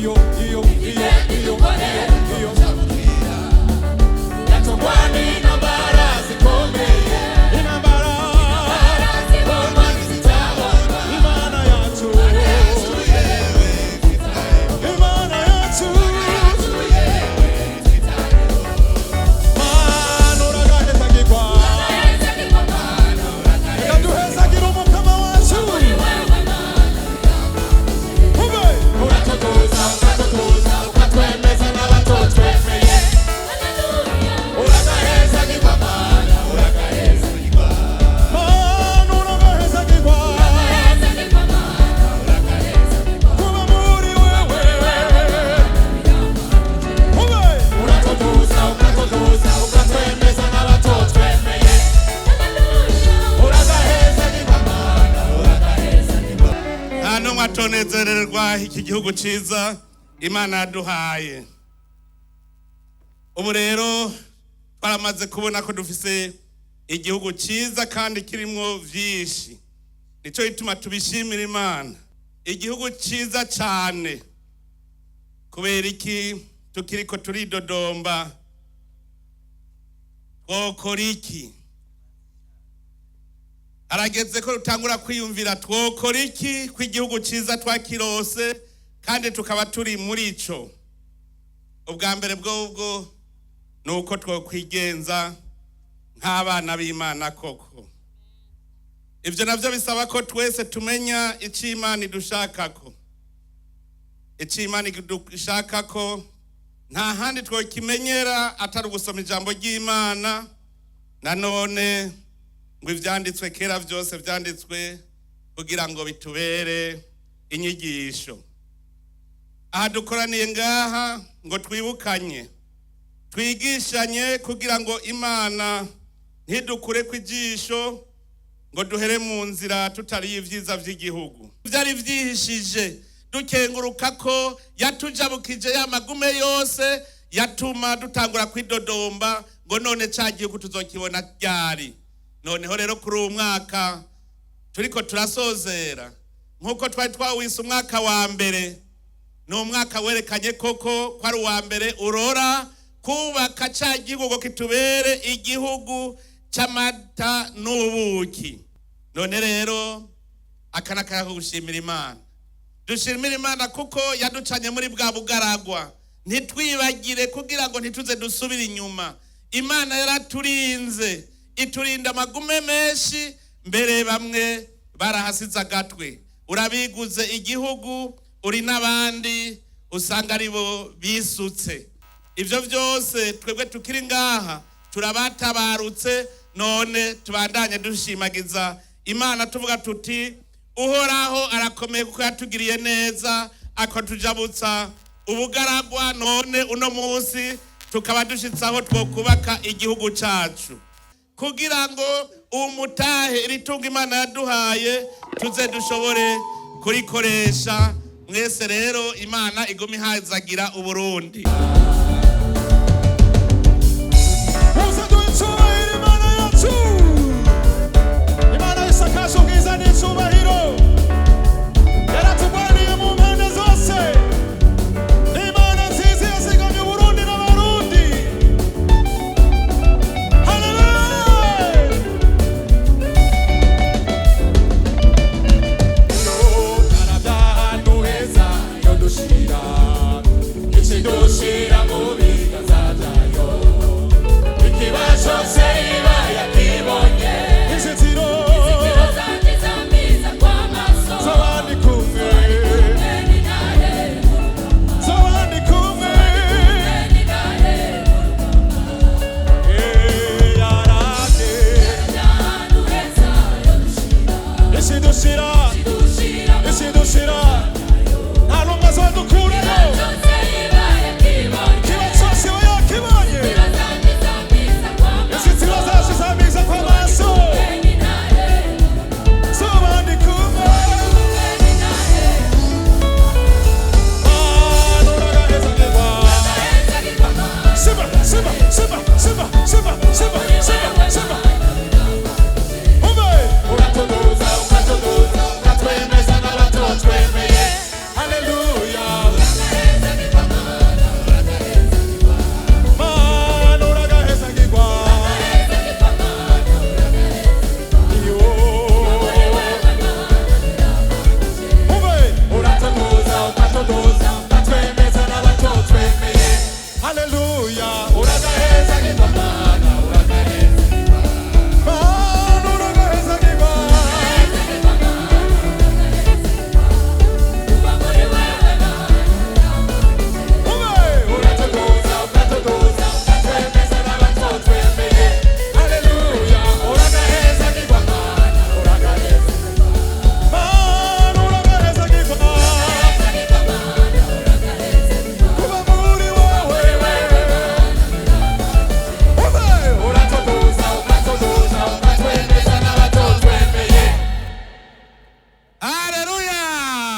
Iyo iyo iyo iyo iyo yatungwani intambara zikomeye, intambara Imana yacu, Imana yacu. Mana uragahezagirwa, reka duhezagire Umukama wacu. Ube uratutuza, ukatutuza, ukatwemeza n'abatotwemeye. Uragahezagirwa Mana, uragahezagirwa Mana, uragahezagirwa kuba muri wewe. Ube uratutuza, ukatutuza, ukatwemeza n'abatotwemeye. Uragahezagirwa Mana, uragahezagirwa. Nta n'umwe atonezererwa iki gihugu cyiza Imana yaduhaye. Ubu rero twaramaze kubona ko dufise igihugu cyiza kandi kirimo byinshi, nicyo gituma tubishimira Imana. Igihugu cyiza cyane, kubera iki tukiriko turidodomba? Twokora iki? Harageze ko dutangura kwiyumvira twokora iki ko igihugu cyiza twakirose kandi tukaba turi muri ico. Ubwa mbere bwobwo ni uko twokwigenza nk'abana b'Imana koko. Ibyo nabyo bisaba ko twese tumenya icyo Imana idushakako. Icyo Imana idushakako nta handi twokimenyera atari ugusoma ijambo ry'Imana. Nanone ngo ibyanditswe kera byose byanditswe kugira ngo bitubere inyigisho. Aha dukoraniye ngaha ngo twibukanye, twigishanye, kugira ngo Imana ntidukure ku ijisho ngo duhere mu nzira tutariye ibyiza by'igihugu byari byihishije. Dukenguruka ko yatujabukije ya magume yose yatuma dutangura kwidodomba ngo none ca gihugu tuzokibona ryari? Noneho rero kuri uwu mwaka turiko turasozera, nk'uko twari twawise umwaka wa mbere, ni umwaka werekanye koko ko ari uwa mbere urora kubaka ca gihugu ngo kitubere igihugu c'amata n'ubuki. None rero aka ni akanya ko gushimira Imana. Dushimira Imana kuko yaducanye muri bwa bugaragwa. Ntitwibagire kugira ngo ntituze dusubire inyuma. Imana yaraturinze, iturinda amagume menshi, mbere bamwe barahasize agatwe, urabiguze igihugu uri n'abandi usanga aribo bisutse. Ibyo byose twebwe tukiri ngaha turabatabarutse. None tubandanye dushimagiza Imana, tuvuga tuti: "Uhoraho arakomeye kuko yatugiriye neza, akatujabutsa ubugaragwa, none uno munsi tukaba dushitse aho twokubaka igihugu cacu, kugira ngo umutahe iri tungo Imana yaduhaye tuze dushobore kurikoresha." Mwese rero, Imana iguma ihazagira Uburundi. Uze duhe icyubahiro.